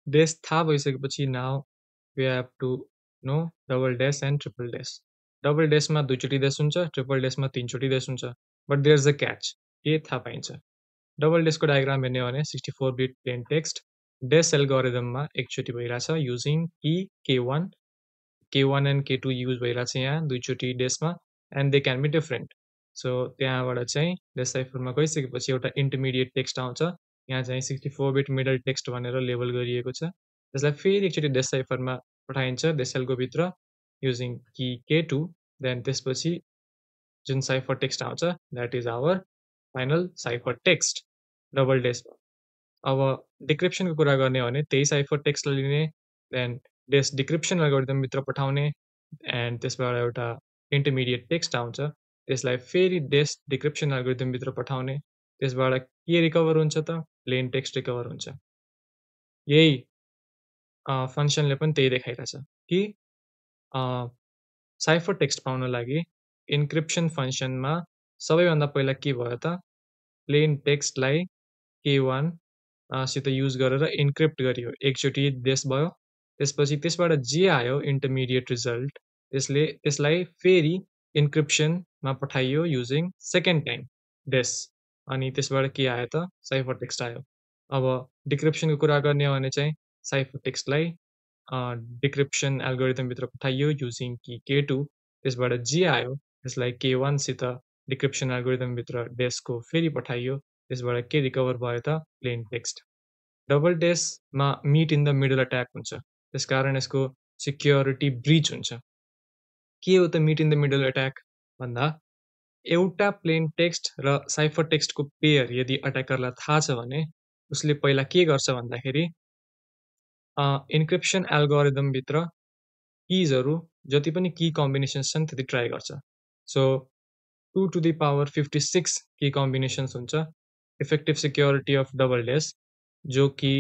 डेस थाहा भइसकेपछि now we have to know double DES and triple DES. Double डेसमा 2 चोटि डेस हुन्छ, ट्रिपल डेसमा 3 चोटि डेस हुन्छ। But there is a catch, के थाहा पाइन्छ। डबल डेसको डायग्राम हेर्ने हो भने 64 बिट प्लेन टेक्स्ट डेस एल्गोरिदममा एकचोटि भइरहेछ using Ki K1 and K2 use भइरहेछ यहाँ दुईचोटि डेसमा and they can be different. So त्यहाँबाट चाहिँ डेस साइफरमा गइसकेपछि एउटा इन्टरमिडिएट टेक्स्ट आउँछ। यहाँ चाहिँ 64 बिट मिडल टेक्स्ट भनेर लेबल गरिएको छ। त्यसलाई फेरि एकचोटि डेस साइफरमा पठाइन्छ डेस एल्गोभित्र युजिङ की K2 देन त्यसपछि जुन साइफर टेक्स्ट आउँछ that is our final cipher text double डेसमा। अब डिक्रिप्सनको कुरा गर्ने हो भने त्यही साइफर टेक्स्टलाई लिने देन डेस डिक्रिप्सन एल्गोरिदमभित्र पठाउने एन्ड त्यसबाट एउटा इन्टरमिडिएट टेक्स्ट आउँछ त्यसलाई फेरि डेस डिक्रिप्सन एल्गोरिदमभित्र पठाउने त्यसबाट के रिकभर हुन्छ त प्लेन टेक्स्ट रिकभर हुन्छ। यही फङ्सनले पनि त्यही देखाइरहेछ कि साइफर टेक्स्ट पाउन लागि इन्क्रिप्सन फङ्सनमा सबैभन्दा पहिला के भयो त प्लेन टेक्स्टलाई K1 सित युज गरेर इन्क्रिप्ट गरियो। एकचोटि डेस भयो त्यसपछि त्यसबाट जे आयो इन्टरमिडिएट रिजल्ट त्यसलाई फेरि इन्क्रिप्सनमा पठाइयो युजिङ सेकेन्ड टाइम डेस अनि त्यसबाट के आयो त साइफर टेक्स्ट आयो। अब डिक्रिप्सनको कुरा गर्ने हो भने चाहिँ साइफर टेक्स्टलाई डिक्रिप्सन एल्गोरिदमभित्र पठाइयो युजिङ की K2 त्यसबाट जे आयो त्यसलाई K1 सित डिक्रिप्सन एल्गोरिदमभित्र डेसको फेरि पठाइयो त्यसबाट के रिकभर भयो त प्लेन टेक्स्ट। डबल डेसमा meet in the middle attack हुन्छ त्यसकारण यसको सिक्योरिटी ब्रिच हुन्छ। के हो त meet in the middle attack भन्दा एउटा प्लेन टेक्स्ट र साइफर टेक्स्टको पेयर यदि अट्याकरलाई थाहा छ भने उसले पहिला के गर्छ भन्दाखेरि इन्क्रिप्सन एल्गोरिदमभित्र किजहरू जति पनि की कम्बिनेसन्स छन् त्यति ट्राई गर्छ। So 2 to the power 56 key combinations हुन्छ effective security of double DES जो कि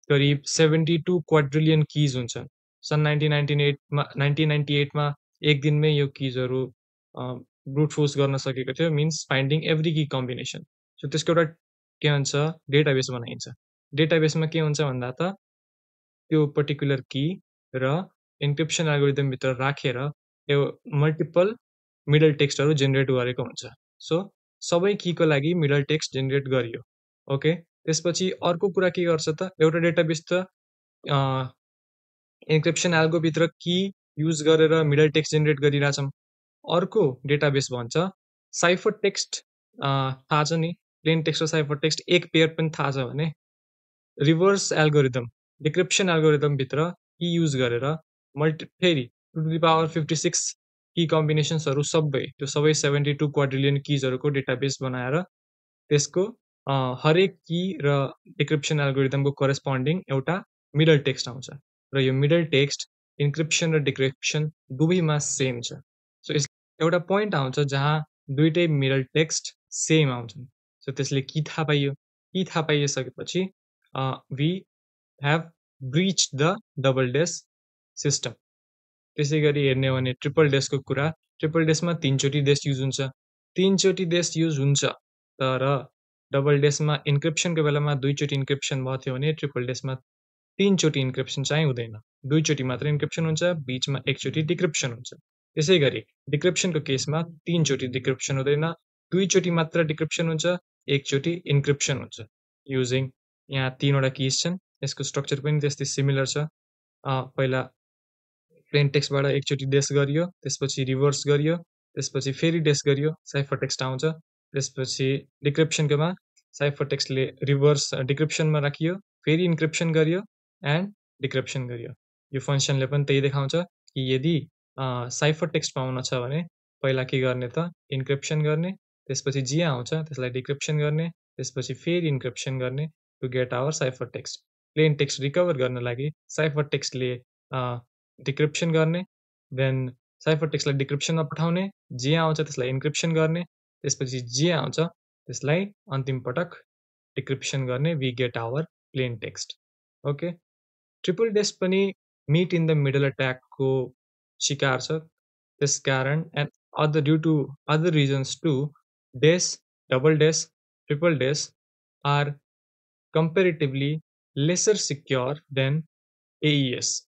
करिब 72 क्वाड्रिलियन किज हुन्छ। सन् 1998 मा एक दिनमै यो किजहरू ब्रुट फोर्स गर्न सकेको थियो मिन्स फाइन्डिङ एभ्री की कम्बिनेसन। सो त्यसको एउटा के भन्छ डेटाबेस बनाइन्छ। डेटाबेसमा के हुन्छ भन्दा त त्यो पर्टिकुलर की र इन्क्रिप्सन एल्गोरिदमभित्र राखेर यो मल्टिपल मिडल टेक्स्टहरू जेनेरेट गरेको हुन्छ। सो सबै कीको लागि मिडल टेक्स्ट जेनेरेट गरियो। ओके त्यसपछि अर्को कुरा के गर्छ त एउटा डेटाबेस त इन्क्रिप्सन एल्गोभित्र की युज गरेर मिडल टेक्स्ट जेनेरेट गरिरहेछौँ। अर्को डेटाबेस भन्छ साइफर टेक्स्ट थाहा छ नि प्लेन टेक्स्ट र साइफर टेक्स्ट एक पेयर पनि थाहा छ भने रिभर्स एल्गोरिदम डिक्रिप्सन एल्गोरिदमभित्र की युज गरेर फेरि 2 to the power 56 की कम्बिनेसन्सहरू सबै त्यो सबै 72 क्वाड्रिलियन किजहरूको डेटाबेस बनाएर त्यसको हरेक की र डिक्रिप्सन एल्गोरिदमको करेस्पोन्डिङ एउटा मिडल टेक्स्ट आउँछ र यो मिडल टेक्स्ट इन्क्रिप्सन र डिक्रिप्सन दुवैमा सेम छ। सो एउटा पोइन्ट आउँछ जहाँ दुईटै मिडल टेक्स्ट सेम आउँछन्। सो त्यसले की थाहा पाइयो। की थाहा पाइसकेपछि we have breach the double DES system. त्यसै गरी हेर्ने हो भने ट्रिपल डेसको कुरा ट्रिपल डेसमा 3 चोटि डेस युज हुन्छ। 3 चोटि डेस युज हुन्छ तर डबल डेसमा इन्क्रिप्सनको बेलामा 2 चोटि इन्क्रिप्सन भएको थियो भने ट्रिपल डेसमा 3 चोटि इन्क्रिप्सन चाहिँ हुँदैन। 2 चोटि मात्र इन्क्रिप्सन हुन्छ बिचमा एक चोटि डिक्रिप्सन हुन्छ। त्यसै गरी डिक्रिप्सनको केसमा 3 चोटि डिक्रिप्सन हुँदैन 2 चोटि मात्र डिक्रिप्सन हुन्छ एक चोटि इन्क्रिप्सन हुन्छ युजिङ यहाँ 3 वटा किज छन्। यसको स्ट्रक्चर पनि त्यस्तै सिमिलर छ। पहिला प्लेन टेक्स्टबाट एकचोटि डेस गरियो त्यसपछि रिभर्स गरियो त्यसपछि फेरि डेस गरियो साइफर टेक्स्ट आउँछ। त्यसपछि डिक्रिप्सनकोमा साइफर टेक्स्टले रिभर्स डिक्रिप्सनमा राखियो फेरि इन्क्रिप्सन गरियो एन्ड डिक्रिप्सन गरियो। यो फङ्सनले पनि त्यही देखाउँछ कि यदि साइफर टेक्स्ट पाउन छ भने पहिला के गर्ने त इन्क्रिप्सन गर्ने त्यसपछि जे आउँछ त्यसलाई डिक्रिप्सन गर्ने त्यसपछि फेरि इन्क्रिप्सन गर्ने to get our cipher text. Plain text recover गर्न लागि साइफर टेक्स्टले डिक्रिप्सन गर्ने देन साइफर टेक्स्टलाई डिक्रिप्सनमा पठाउने जे आउँछ त्यसलाई इन्क्रिप्सन गर्ने त्यसपछि जे आउँछ त्यसलाई अन्तिम पटक डिक्रिप्सन गर्ने we get our plain text. Okay triple DES पनि मिट इन द मिडल अट्याकको शिकार छ त्यसकारण and other due to other reasons to DES double DES triple DES are comparatively lesser secure than AES.